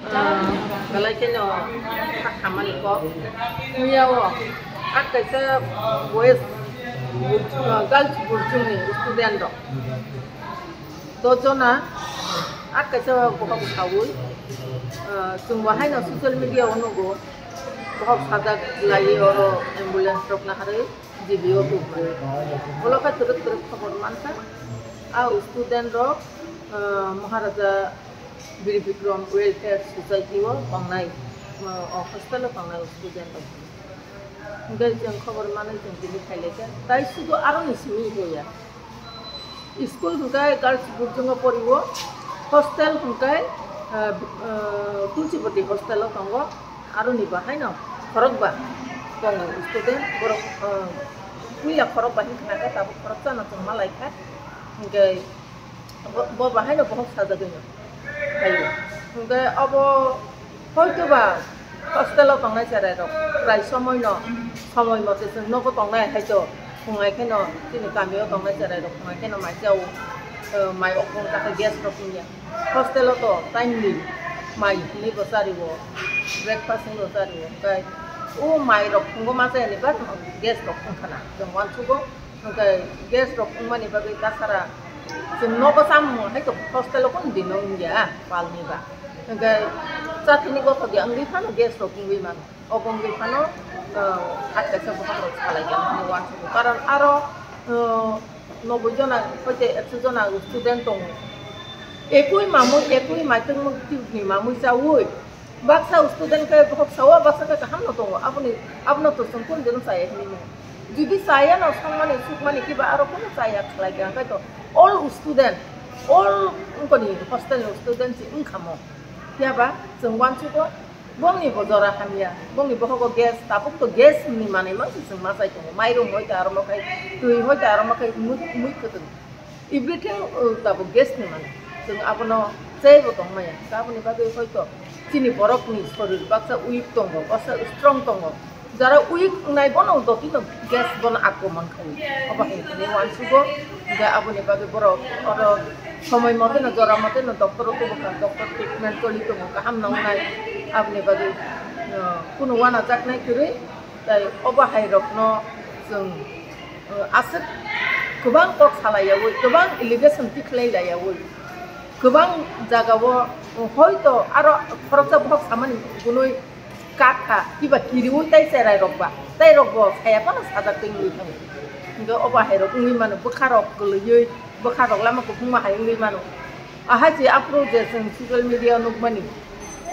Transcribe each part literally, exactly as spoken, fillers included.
Ah, belai kheno kha khamani kok. Miyao, ah, kaisa boys, ah, girls boarding ni student rok. Dojona, ah, kaisa bokhok saui, ah, chwng bo haino social media o nugo, bokhok sajak lai oro ambulance rok naharwi G B o tubui. Olo khe twrwk twrwk khobor mankha, ah, student rok, ah, Maharaja Bir Bikram Welfare Society o tongnai, ah, o hostel o tongnai student rok. Hwnkhe chwng khobor manwi chwng tini phailaikha. Tai sudu aroni simi hoya. School hwnkhe girls boarding o porio, hostel hwnkhe, ah, ah, Tulsibati hostel o tongo, aroni bahaino khorokba tongo student, borok, ah, puila khorokba hinkhe nangkhe tabuk khoroksano chwng malaikha, hwnkhe bo, bo bahaino bohok sajagwino phaio. Hwnkhe obo hoitoba hostel o tongnai cherai rok prai somoi no, somoi mote chwng nogo tongnai hai to, phungai kheno chini kami o tongnai cherai rok phungai kheno mai chao, eh, mai okong ta khe gas rok wngya. Hostel o to timely mai hinwi bo chario, breakfast hinwi bo chario, hwnkhe o mai rok phungo ma chayani ba gas rok wngkha na, chwng uansugo. Hwnkhe gas rok wngmani bagwi tasara chwng nogo chamung hai to hostel o kunu din no wngya palni ba. Hwnkhe chathini gothok ya wngwi phano gas rok wngwi mano. Obo wngwi phano, ah, achaisa bokhok rok salai ya hwnwi uansugo. Karon aro, ah, noboi jona hoite ekso jona student tongo. Ekui mamui, ekui maitwng muk tibni mamui chaui. Baksa student khe bokhok sao, baksa khe kaham no tongo. Aboni, abono to chwng kunu dino chaya hinwi mano. Jodi chaya no songmani, sukmani kiba aro kunu chaya khlai kha, hwnkhe to all student, all wngkoni hostel ni student se wngkha mo. Phiya ba chwng uansugo, bongni bo jora hamya, bongni bohogo gas, tabuk to gas ni manwi mangsi chwng ma chai tongo. Mairum hoi ta aro ma khai, twi hoi ta aro ma khai, mui, mui kwtwng. Everything, uh, tabuk gas ni mani. Chwng abono chaibo tong maya. Aboni bagwi hoito chini borokni sorir baksa weak tongo, baksa strong tongo. Jara weak wngnai bono dotino gas bono akromon khaui. Obo hai hwnwi uansugo. Hwnkhe aboni bagwi borok oro somoi moteno, jora moteno doctor o tubukha, doctor treatment choli tongo, kaham nongnai. Aboni bagwi, uh, kunu uanajaknai kwrwi. Tai obo hai rokno chwng, uh, aswk kwbang kok salaiyaui, kwbang allegation tikhlai laiyaui, kwbang jagao, uh, hoito aro khoroksa bohok samani gunui kakha kiba kiriui tai cherai rok ba, tai rok bo saya phano sajak twi wngwi thango. Hwnkhe obo hai rok wngwi mano, bwkha rok kwlwiwi, bwkha rok lama kuphungma hai wngwi mano. Aha se aphuru je chwng social media nukmani.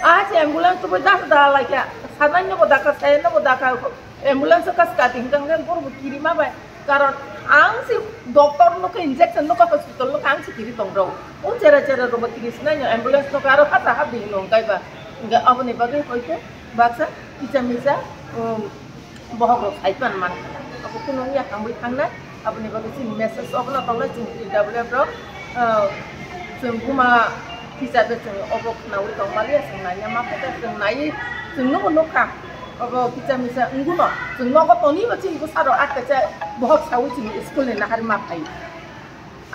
Aha se ambulance tubui da da laikha, sanai nobo dakha, saya nobo dakha, ambulance o kaska tingtang jan borok bo kirima bai. Karon ang se doctor no khe injection no khe hospital no khe ang se kiri tong rw. O chera chera rok bo kiri sinai no ambulance no khe aro hata ha bini no kaiba. Hingke aboni bagwi hoite baksa kisa misa, um, bohok rok sai pan man. Abo kunu ya hamwi thangnai, aboni bagwi chini message obono tongnai chini T W F rok, ah, chwng buma hisabe chwng obo khnaui tongmaliya, chwng naina ma phai kha, chwng naiwi chwng nugo nukha. Obo kisa misa wngwino chwng nogo tonibo chini bwsarok a kaisa bohok saui chini school ni nahar ma phai.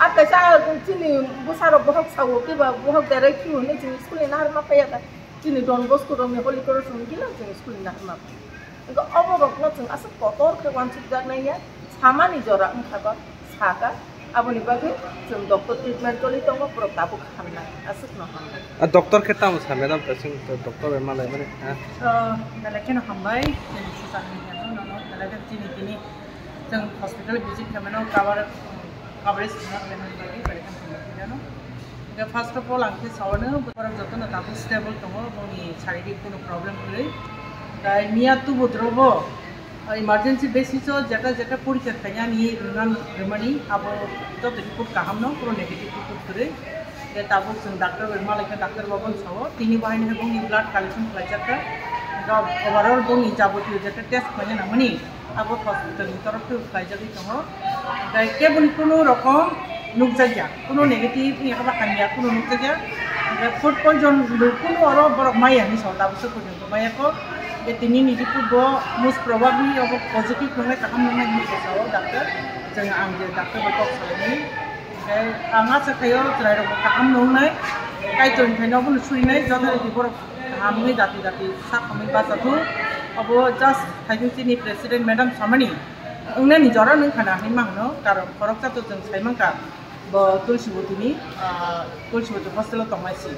A kaisa chini bwsarok bohok sao kiba bohok berai phiyok hinwi chwng school ni nahar ma phaiya kha. Chini Don Bosco rokni Holy Cross rokni gila chwng school ni nahar ma phai. Hwnkhe obo rokno chwng aswk kotor khe uansukjaknai ya, samani jora wngkha ba sakha, aboni bagwi chwng doctor treatment choli tongo, borok tabuk hamnai, aswkno hamnai. A doctor khe tamo sa, madam, ta chwng to doctor bai malai mani, ha? Ah, belai kheno hambai, chini social media no, no, no, belai kheno chini tini chwng hospital visit khaimano cover, coverage no khaimani bagwi belai kheno hambai, no? Hingke first of all, ang khe saono borok jotono tabuk stable tongo, boni saririk kono problem kwrwi. Tai miya tubudrobo, ah, emergency basis o jeta jeta porikha khainani rwnan rwmani, abo joto report kaham no, kono negative report kwrwi. Tabuk chwng doctor bai malai khe doctor bo boni sao, tini bo haino bongni blood collection khlaijak kha. Overall bongni jabotiyo jeta test khlaina nangmani abo hospital ni torof twi khlaijagwi tongo. Hwnkhe keboni kunu rokom nukjakya, kunu negative wngya khe ba hamya kunu nukjakya. Hwnkhe food poison bo kunu oro borok maya hinwi sao, tabuk se porjonto maya kho. Hwnkhe tini ni report bo most probably abo positive wngnai, kaham wngnai hinwi sao doctor. Chwng ang je doctor bai kok salaimani. Hwnkhe ang acha khaio chwrai rok bo kaham wngnai, Kaitor ni phaino abono surinai, joto rok borok kaham wngwi dati dati sak hamwi bachathung. Abo just haikhe chini president madam samani wngnani jora nung khana hinwi mangno, karon khoroksa to chwng sai mankha bo Tulsiboti ni, ah, Tulsiboti hostel o tongnai si.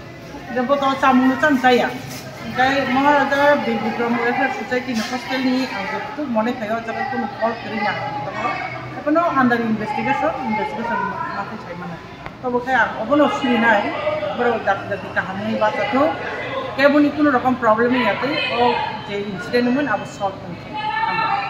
Hwnkhe bo to chamung no cham chaya. Hwnkhe Maharaja Bir Bikram Welfare Society ni hostel ni ang joto monai khaio, o jaga kunu call kwrwi na tongo. Ebono under investigation, investigation ma khe sai mano. Tobo khe ang obono surinai, borok dati dati kaham wngwi bachathung. Keboni kunu rokom problem wngya twi, o je incident wngmani abo solve wngthung. Hambai.